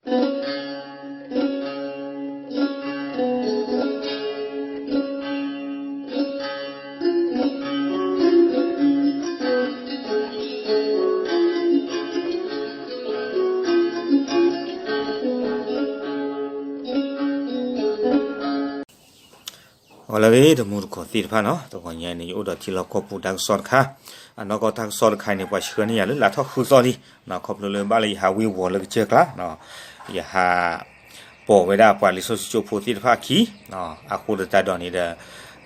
ဂီၤလၢအဂ့ၤ တမူတကိးသ့ၣ်တဖၣ်နီၤ, တဂီၤညါန့ၣ် ယအိၣ်ဒီးထံလီၢ်ကီၢ်ပူၤတၢ်ကစီၣ်တခါ, အနီၢ်ကီၢ်တၢ်ကစီၣ်တခါန့ၣ် ပှၤဆှၢန့ၢ်ယၤလၢလါထီၣ်ဃုသီလံ, ခီဖျိလၢဘၣ်လၢယဟးဝ့ၤဝီၤလၢကစၢၢ်ကျါ, ယဟး ပိာ်ဝဲဒၣ်ပှၤလံာ်စီဆှံကၠိဖိသ့ၣ်တဖၣ်အခံ, အဃိသတးဒီးန့ၣ်ဒီး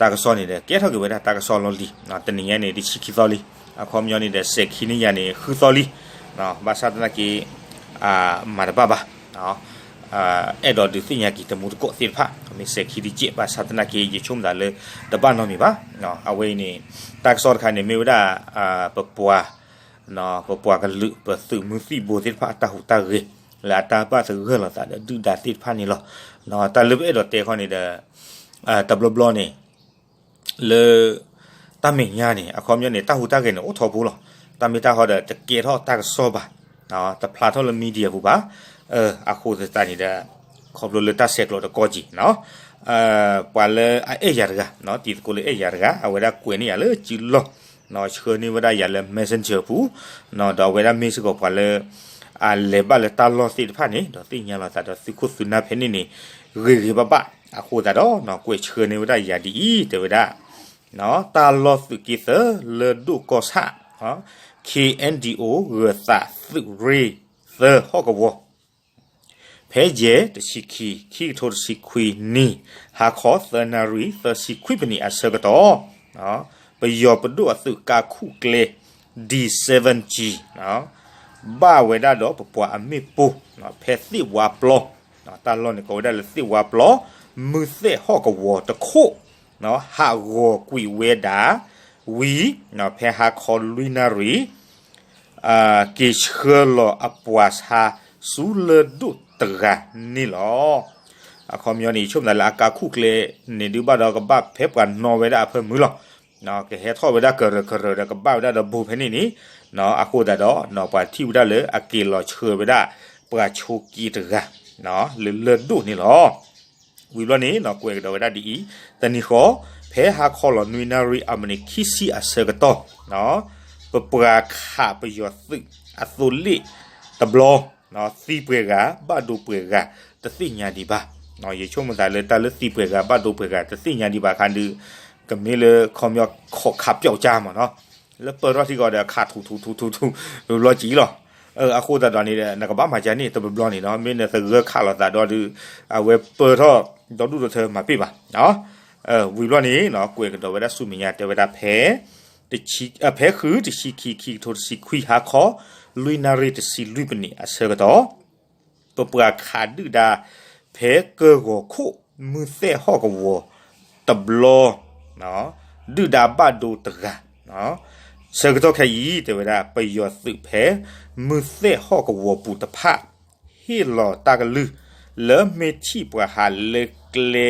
တၢ်ကစီၣ်န့ၣ်ဒီး ကဲထီၣ်က့ၤဝဲဒၣ်တၢ်ကစီၣ်လီၢ်လံၤ, တနံၤညါန့ၣ် တဆံခံသီလံ, အခီပညီန့ၣ်ဒီး စဲးခံန့ၢ်ယၤန့ၣ် ဃုသီလံ, ဘၣ်ဆၣ်သနာ်က့ မၤတဘၣ်ဘၣ် အဲၣ်ဒိးဒုးသ့ၣ်ညါက့ၤတမူတကိးသ့ၣ်တဖၣ်, မ့ၢ်စဲးခံတကဲး ဘၣ်ဆၣ်သနာ်က့ ယဆိကမိၣ်သးလၢ တဘၣ်နီတမံၤဘၣ်. အဝဲအံၤန့ၣ် တၢ်ကစီၣ်တခါန့ၣ် မ့ၢ်ဝဲဒၣ် ပပှၤ ပပှၤကလုာ် ပသုးမုၢ်သံၣ်ဘိသ့ၣ်တဖၣ်အတၢ်ဟူးတၢ်ဂဲၤ လၢအတၢ်ဘၣ်သဂၢၢ်လိာ်သးဒီးဒုၣ်ဒါသ့ၣ်တဖၣ်န့ၣ်လီၤ. တၢ်လၢပအဲၣ်ဒိးတဲခီန့ၣ်ဒီး တဘျီဘျီန့ၣ် လၢ တၢ်မဲာ်ညါန့ၣ် အခီပညီန့ၣ် တၢ်ဟူးတၢ်ဂဲၤန့ၣ် အိၣ်ထီဘိလီၤ. တၢ်မ့ၢ်တၢ်ဟီဒီး တကဲထီၣ်တၢ်ကစီၣ်ဘၣ်, တဖျါထီၣ်လၢ media ပူၤဘၣ်. အဃိသတးန့ၣ်ဒီး ခီဖျိလၢတၢ်ဆဲးကျိးတကီၢ်က့ၤနီၤ ပှၤလၢအအဲၣ်ယၤတဂၤ, တံၤသကိးလၢအဲၣ်ယၤတဂၤ အဝဲဒၣ်ကွဲးန့ၢ်ယၤလၢစုလီၢ်, ဆှၢန့ၢ်ဝဲဒၣ်ယၤလၢ messenger ပူၤ, ဒီးအဝဲဒၣ်မ့ၢ်စ့ၢ်ကီးပှၤလၢ အလဲၤဘၣ်လၢတၢ်လီၢ်သ့ၣ်တဖၣ်န့ၣ် ဒီးသ့ၣ်ညါလိာ်သးဒီးသုးခိၣ်သုးနၢ်ဖဲန့ၣ်န့ၣ် ဂ့ၤဂ့ၤဘၣ်ဘၣ်. အဃိသတးဒီး ကွဲးဆှၢန့ၢ်ဝဲဒၣ်ယၤဒ်အံၤ တဲဝဲဒၣ် တၢ်လီၢ်သုးက့သၢ လၢၢ်ဒိၣ်ကီၢ်ဆၣ် KNDO ဂၢၤသးသုးရ့ၣ်သၢဟီၣ်ကဝီၤ ဖဲယဲၢ် တဆံခံ ခံကထိတဆံခွံနံၣ် ဟါခီသၢနၣ်ရံၣ် သၢဆံခွံပနံးအဆၢကတီၢ် ပယီၤပဒိၣ်အသုးကါခူၣ်ကျဲ D seven G ဘၣ်ဝဲဒၣ်ဒီးပပှၤအမ့ၣ်ပိၢ် ဖဲသ့ၣ်ဝါပျီ တၢ်လီၢ်န့ၣ်ကိးဝဲဒၣ်လၢသ့ၣ်ဝါပျီ မုၢ်သဲၣ်ဟီၣ်ကဝီၤတခိၣ် ဟးဂီၤကွံာ်ဝဲဒၣ် ဝံၤ ဖဲဟါခီလွံၢ်နၣ်ရံၣ် က့ၤဆှၢလီၤအပှၤဆါဆူလၢၢ်ဒိၣ်တဂၤန့ၣ်လီၤ. အခီပညီန့ၣ် ယဆိကမိၣ်သးလၢအကါခူၣ်ကျဲန့ၣ် ဒုးဘၣ်ဒီးကဘၣ်ဖဲပှၤနီၣ်ဝဲဒၣ်အဖၢမုၢ်လီၤ. ကဟဲထီၣ်ဝဲဒၣ်ကရၢကရၢဒီးကဘၣ်ဝဲဒၣ်ဒီးဘူးဖဲန့ၣ်န့ၣ်, အဃိသတးဒီး ပှၤထံၣ်ဝဲဒၣ်လၢအက့ၤလီၤဆှၢဝဲဒၣ် ပှၤဆိးက့တဂၤ လၢလၢၢ်ဒိၣ်န့ၣ်လီၤ. ဝံၤဘျီန့ၣ် ကွဲးကဒီးဝဲဒၣ်ဒ်အံၤ, တနံၤဃီ ဖဲဟါခီလီၤနွံနၣ်ရံၣ်အမံးနံးခံဆံအဆၢကတီၢ် ပပှၤခးပယီၤသုးအသိလ့ၣ်တဘျီ သံပှဲၤဂၤ ဘၣ်ဒိပှဲၤဂၤ တသ့ၣ်ညါဒံးဘၣ်. ယဆိကမိၣ်သးလၢတၢ်လၢသံပှဲၤဂၤ ဘၣ်ဒိပှဲၤဂၤ တသ့ၣ်ညါဒံးဘၣ်အခါဒုး ကမ့ၢ်လၢခီပညီခိးခးပျီကၠါမးနီၤ, လၢပၢၢ်ထီၣ်ထံကီၢ်ဒီးခးထူထူထူထူထူ ဘျီကံလီၤ. အဃိသတးဒီးန့ၣ်ဒီး နကဘၣ်မၤကၠါန့ၣ် တဘျီဘျီန့ၣ်နီၤ, မ့ၢ်နသဂၢၢ်ခးလိာ်သးဒီးဒုး အဝဲပၢၢ်ထီၣ်ဒီဒူၣ်ဒီထၢမၤပ့ၢ်ဘၣ်. ဝံၤဘျီန့ၣ် ကွဲးကဒီးဝဲဒၣ်ဆူမဲာ်ညါတဲဝဲဒၣ်ဖဲ ဖဲဃုတဆံခံ ခံကထိတဆံခွံဟါခီ လွံၢ်နၣ်ရံၣ်တဆံလွံၢ်ပနံးအဆၢကတီၢ် ပပှၤခးဒုၣ်ဒါ ဖဲကၢၢ်ဂီၤခိၣ် မုၢ်သဲၣ်ဟီၣ်ကဝီၤတဘျီ ဒုၣ်ဒါဘၣ်ဒိတဂၤ ဆၢကတီၢ်ခဲအံၤ တဲဝဲဒၣ် ပယီၤသုးဖဲ မုၢ်သဲၣ်ဟီၣ်ကဝီၤပူၤတဖၣ် ဟ့ၣ်လီၤတၢ်ကလုၢ် လၢမ့ၢ်ထံၣ်ပှၤဟးလၢကျဲ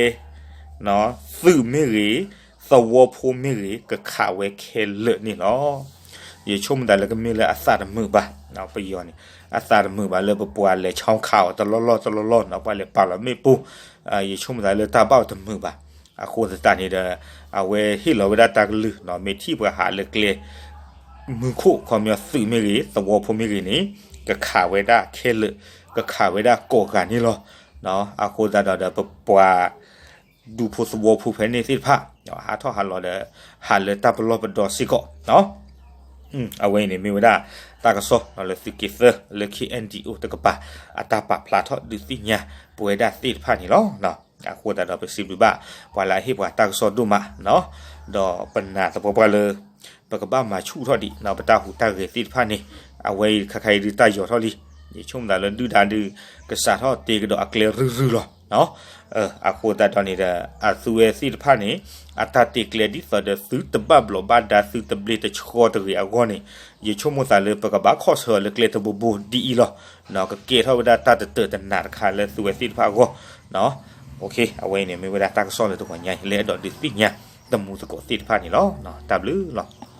သုးမ့ၢ်ဂ့ၤ သဝီဖိမ့ၢ်ဂ့ၤ ကခးဝဲခဲလၢာ်န့ၣ်လီၤ. ယဆိကမိၣ်သးလၢကမ့ၢ်လၢအသးတမုာ်ဘၣ်, ပယီၤန့ၣ် အသးတမုာ်ဘၣ်လၢပပှၤလဲၤဆီခးအီၤတလီၢ်လီၢ်တလီၢ်လီၢ်နီၤ, ပှၤလဲၤပာ်လီၤမ့ၣ်ပိၢ်, ယဆိကမိၣ်သးလၢတၢ်ဘၣ်အီၤတမုာ်ဘၣ်. အဃိသတးန့ၣ်ဒီး အဝဲဟ့ၣ်လီၤဝဲဒၣ်တၢ်ကလုၢ်နီၤ, မ့ၢ်ထံၣ်ပှၤဟးလၢကျဲ မုၢ်ခိၣ်ခီပညီသုးမ့ၢ်ဂ့ၤ သဝီဖိမ့ၢ်ဂ့ၤန့ၣ် ကခးဝဲဒၣ်ခဲလၢာ်, ကခးဝဲဒၣ်ကိးဂၤန့ၣ်လီၤ. အဃိသတးဒီး ပပှၤ ဒူဖိသဝီဖိဖဲန့ၣ်သ့ၣ်တဖၣ် ဟးထီၣ်ဟးလီၤဒီး ဟးလၢတၢ်ပလီၢ်ပဒီစ့ၢ်ကီး အဝဲအံၤန့ၣ်မ့ၢ်ဝဲဒၣ် တၢ်ကစီၣ်လၢသုးက့သၢလၢ K N D O တကပၤ အတၢ်ပာ်ဖျါထီၣ်ဒုးသ့ၣ်ညါပဝဲဒၣ်သ့ၣ်တဖၣ်န့ၣ်လီၤ. အဃိသတးဒီးပစံးဘျုးဘၣ် ပှၤလၢအဟ့ၣ်ပှၤတၢ်ကစီၣ်ဒိၣ်မး ဒီးပနာ်သပှၢ်ပှၢ်လၢ ပကဘၣ်မၤဆူၣ်ထီၣ်ဒံး ပတၢ်ဟူးတၢ်ဂဲၤသ့ၣ်တဖၣ်န့ၣ် အဝဲအံၤခါခါအံၤဒုးတၢ်ယီၤထီၣ်လံ. ယဆိကမိၣ်သးလၢဒုၣ်ဒါဒုး ကစးထီၣ်တ့ကဒီးအကျဲရုၢ်ရုၢ်လီၤ. အဃိသတးဒီးန့ၣ်ဒီး အသုဝဲသ့ၣ်တဖၣ်န့ၣ် အတၢ်တ့ကျဲဒ်သိးဒီးသုတဘၣ်ဘျီးဘၣ်ဒါ သုတဘျ့တဆှီတဂ့ၤအဂီၢ်န့ၣ် ယဆိကမိၣ်သးလၢပကဘၣ်ခီၣ်ဆၢအီၤလၢကျဲတဘိဘိဒ်အံၤလီၤ. ကကဲထီၣ်ဝဲဒၣ်တၢ်တတၢာ်တနးတခါလၢသုဝဲသ့ၣ်တဖၣ်အဂီၢ် အဝဲအံၤန့ၣ် မ့ၢ်ဝဲဒၣ်တၢ်ကစီၣ်လၢတဂီၤညါအံၤ လၢအဲၣ်ဒိးဒုးသ့ၣ်ညါတမူသကိးသ့ၣ်တဖၣ်န့ၣ်လီၤ. တၢ်ဘျုးလီၤ.